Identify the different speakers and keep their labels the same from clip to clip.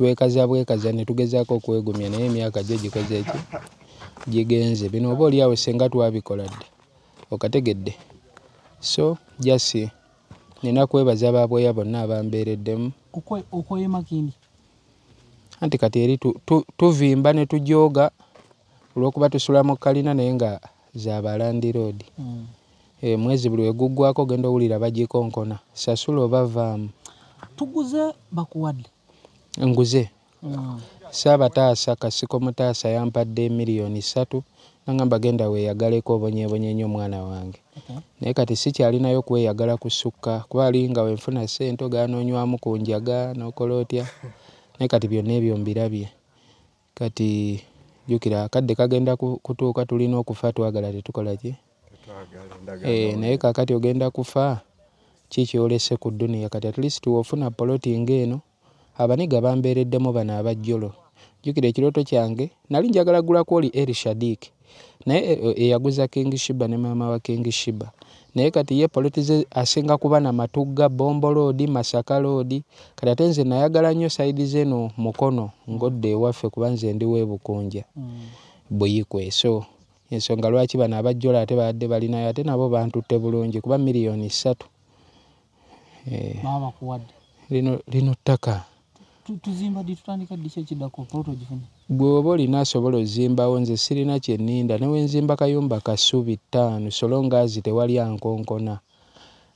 Speaker 1: Twekaza bwekaza ne tugezaako okwegumya naye emyaka gyo gikoze eki gigenze. Bino oba oli awo senga twabikola dda, okategedde. So just nina kwebaza babweya bonna abambeereddemu.
Speaker 2: Okoye Makindye.
Speaker 1: Anti kati eri tuvimba ne tujooga olw'okuba tusula mu kalina naye nga za balandiroodi. Mwezi buli we guggwako ogenda owulira bagikonkona, sasula oba vaamu.
Speaker 2: Tuguze bakuwadde?
Speaker 1: Nguze. Saabataasa Kasiko Mutaasa yampadde 3 million nangamba genda weeyagaleko obonyeebonye nnyo mwana wange. Naye kati sikyalinayo kweyagala kusukka kuba ali nga wenfuna ssente ogaana onywamu ku njaga n'okola otya, naye kati byonna ebyo mbirabye. Kati jjukira akadde kagenda kutuuka tulina okufa twagala tetukola ki? Naye kaakati ogenda kufa ki ky'olese ku dduniya? Kati at least w'ofuna poloti ng'eno, abaniga bambeereddemu bano abajjolo. Jjukira ekirooto kyange nali njagala ggulako oli Eri Shadik naye eyaguza King Shiba ne maama wa King Shiba, naye kati ye poloti ze asinga kuba na Matugga, Bombo Road, Masaka Road. Kati ate nze nayagala nnyo side z'eno Mukono ng'odda ewaffe kuba nze ndi w'e Bukunja Buyikwe. So ensonga lwaki bano abajjola ate babadde balinayo ate nabo bantutte bulungi kuba 3 million.
Speaker 2: Baba bakuwadde?
Speaker 1: Lino ttaka.
Speaker 2: Tuzimba ddi, tutandika ddi, ki ekiddako poloti ogifunye?
Speaker 1: Gwe oba olina asobola ozimbawo, nze sirina kye nninda. Ne bwe nzimba kayumba ka ssubi ttaano so long as tewali ankonkona.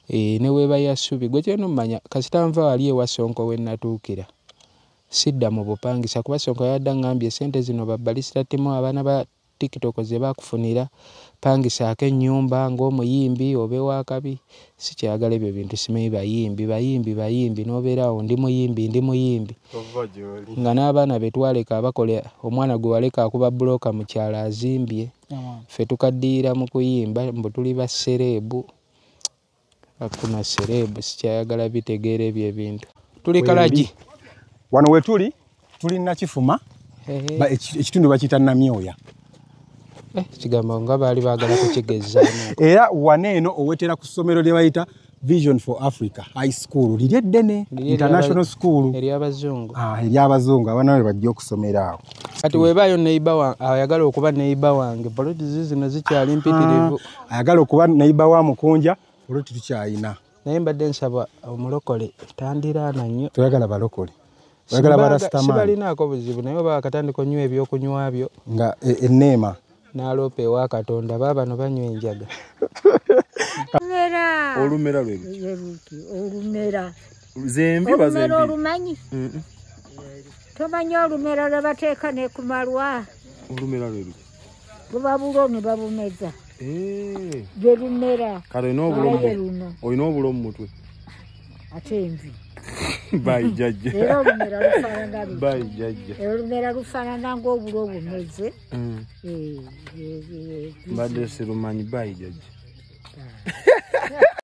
Speaker 1: Ne weeba ya ssubi gwe ky'olina ommanya kasita nva wali ewa Sonko we nnatuukira sidda mu bupangisa kuba Sonko yabadde aŋŋambye ssente zino ba Barista Timo abaana ba TikTok ze baakufunira pangisaako ennyumba ng'omuyimbi obe w'akabi. Sikyayagala ebyo bintu, simanyi bayimbi bayimbi bayimbi n'obeera awo ndi muyimbi ndi muyimbi nga n'abaana be twaleka abakola omwana gwe waleka akuba bbulooka mu kyalo azimbye, ffe tukaddiyira mu kuyimba mbu tuli ba celeb. Hakuna celeb, sikyayagala bitegeera ebyo ebintu. Tuli Kalagi.
Speaker 3: Wano we tuli tuli Nakifuma, ekitundu bakiyita Namyoya.
Speaker 1: Ekigambo nga baali baagala kukigezaamu.
Speaker 3: Era wano eno owetera ku ssomero lye bayita Vision for Africa High School, liri eddene, international school.
Speaker 1: Ery'abazungu.
Speaker 3: Ah, ery'abazungu, abaana be bajja okusomera awo.
Speaker 1: Kati weebaayo neighbor ayagala okuba neighbor wange, poloti zino zikyali mpitirivu.
Speaker 3: Ayagala okuba neighbor wa Mukunja, poloti tukyayina.
Speaker 1: Naye mbadde nsaba omulokole tandiraana nnyo.
Speaker 3: Toyagala balokole, oyagala barasitaman.
Speaker 1: Sibalinaako buzibu naye oba akatandika onywa ebyokunywa byo
Speaker 3: nga enneema
Speaker 1: n'aloopa ewa Katonda, baabano banywa enjaga.
Speaker 4: Olumera.
Speaker 5: Olumera lwe luki?
Speaker 4: Olumera.
Speaker 5: Zembi oba zembi?
Speaker 4: Olumera olumanyi? Tomanyi olumera lwe bateeka ne ku malwa?
Speaker 5: Olumera lwe luki?
Speaker 4: Buba bulo ne babumeza. Lwe lumera.
Speaker 5: Kale olina obulo mu mutwe.
Speaker 4: Ate envi.
Speaker 5: Bayi jjajja.
Speaker 4: Era olumera lufaanana luti.
Speaker 5: Bayi jjajja.
Speaker 4: Olumera lufaanana ng'obulo obumeze.
Speaker 5: Mbadde sirumanyi, bayi jjajja.